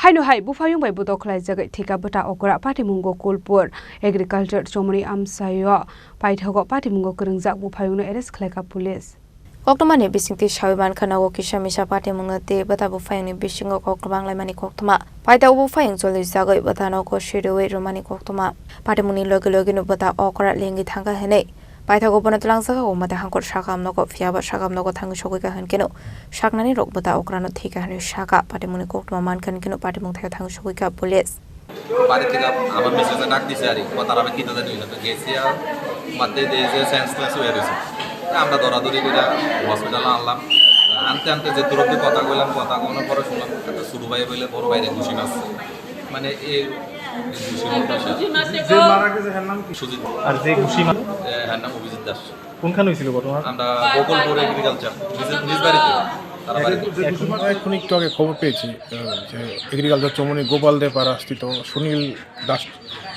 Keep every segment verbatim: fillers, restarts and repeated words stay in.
Aino hai buphayung bai bodol khlaijagwi thwikha bwta okra patimungo Kulpur Agriculture chomoni amchaio paithago patimungo kwrwngjak buphayungno arrest khlaikha police. Koktwmani bisingtwi sawi mankha nogo kisa misa patimungno tei bwta buphayungni bisingo kok kwbang laimani koktwma. Paithago buphayung cholijagwi bwta nogo siriwi rwmani koktwma. Patimungni logi logino bwta okra lengwi thangkha hwnwi paithago bono twlangjakha o mate hangkor sakam nogo, phiyaba sakam nogo thangwi sogwikha hwnkhe no saknani rok bwta okrano thwikha hwnwi sakha. Patimungni koktwma mankha hwnkhe no patimung thaio thangwi sogwikha police. বাড়ি থেকে আমার মিসেসে ডাক দিছে আর কি, ও তারা কিতা জানি হইলো, তো গেছি আর মাতে দিয়ে যে সেন্সলেস হয়ে রয়েছে। তা আমরা দৌড়াদৌড়ি করে হসপিটালে আনলাম। আনতে আনতে যে দূর অব্দি কথা কইলাম, কথা কওয়ানোর পরে শুনলাম একটা ছোট ভাই বলে বড় ভাইরে ঘুষি মারছে। মানে এই ঘুষি মারছে। যে মারা গেছে, এর নাম কি? সুজিত। আর যে ঘুষি মার- এ, এর নাম অভিজিৎ দাস। কোনখানে হয়েছিল ঘটনা? আমরা বকুলপুর এগ্রিকালচার, নিজ, নিজ বাড়িতে, তারা বাড়িতে। এখন, এখন একটু আগে খবর পেয়েছি, আহ, যে এগ্রিকালচার চৌমনি গোপাল দে পাড়াস্থিত সুনীল দাস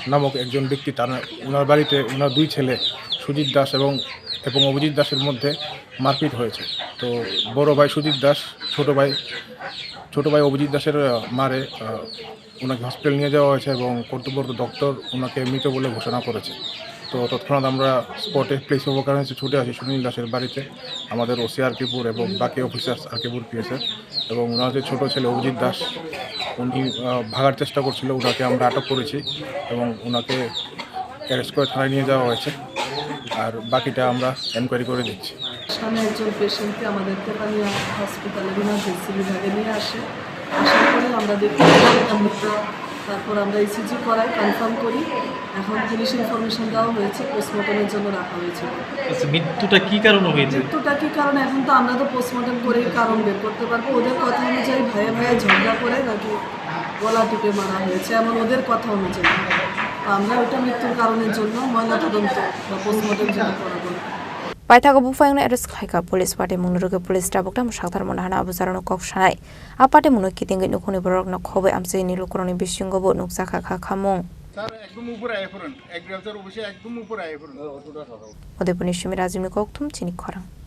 নামক একজন ব্যক্তি, তার, ওনার বাড়িতে ওনার দুই ছেলে সুজিত দাস এবং, এবং অভিজিৎ দাসের মধ্যে মারপিট হয়েছে। তো বড় ভাই সুজিত দাস, ছোট ভাই, ছোট ভাই অভিজিৎ দাসের, আহ, মারে, আহ, ওনাকে হসপিটাল নিয়ে যাওয়া হয়েছে এবং কর্তব্যরত ডক্টর ওনাকে মৃত বলে ঘোষণা করেছে। তো তৎক্ষণাৎ আমরা স্পটে, প্লেস অফ অকারেন্সে ছুটে আসি সুনীল দাসের বাড়িতে। আমাদের ওসি আরকিপুর এবং বাকি অফিসার্স আরকিপুর পিএসএফ এবং ওনার যে ছোট ছেলে অভিজিৎ দাস, উনি, আহ, ভাগার চেষ্টা করছিল, ওনাকে আমরা আটক করেছি এবং ওনাকে অ্যারেস্ট করে থানায় নিয়ে যাওয়া হয়েছে। আর বাকিটা আমরা এনকোয়ারি করে দিচ্ছি। সামনে একজন পেশেন্টকে আমাদের তেপানিয়া হসপিটালের ইমার্জেন্সি বিভাগে নিয়ে আসে। আসার পরে আমরা দেখি এটা মৃত, তারপর আমরা ইসিজি করাই, কনফার্ম করি। এখন পুলিশ ইনফরমেশন দেওয়া হয়েছে, পোস্টমর্টমের জন্য রাখা হয়েছে। আচ্ছা, মৃত্যুটা কি কারণে হয়েছে? মৃত্যুটা কি কারণে, এখন তো আমরা তো পোস্টমর্টম করেই কারণ বের করতে পারবো। ওদের কথা অনুযায়ী ভাইয়ে ভাইয়ে ঝগড়া করে নাকি গলা টিপে মারা হয়েছে, এমন ওদের কথা অনুযায়ী। তো আমরা ওইটা মৃত্যুর কারণের জন্য ময়নাতদন্ত বা পোস্টমর্টম যেটা করা দরকার। Paithago buphayungno arrest khlaikha police. Patimungni rwgwi police tabuk tamo sakthar mano hwnwi abujarokno kok sanai. A patimungno kitingwi nukhungni bororokno khobwi amchaini lukurokni bisingobo nukjakha kha khamung. Sir, একদম উপরে আইয়া পড়েন, এগ্রিকালচার অফিসে একদম উপরে আইয়া পড়েন। Udaipurni Sumi Rajibni kokthum chini khorang.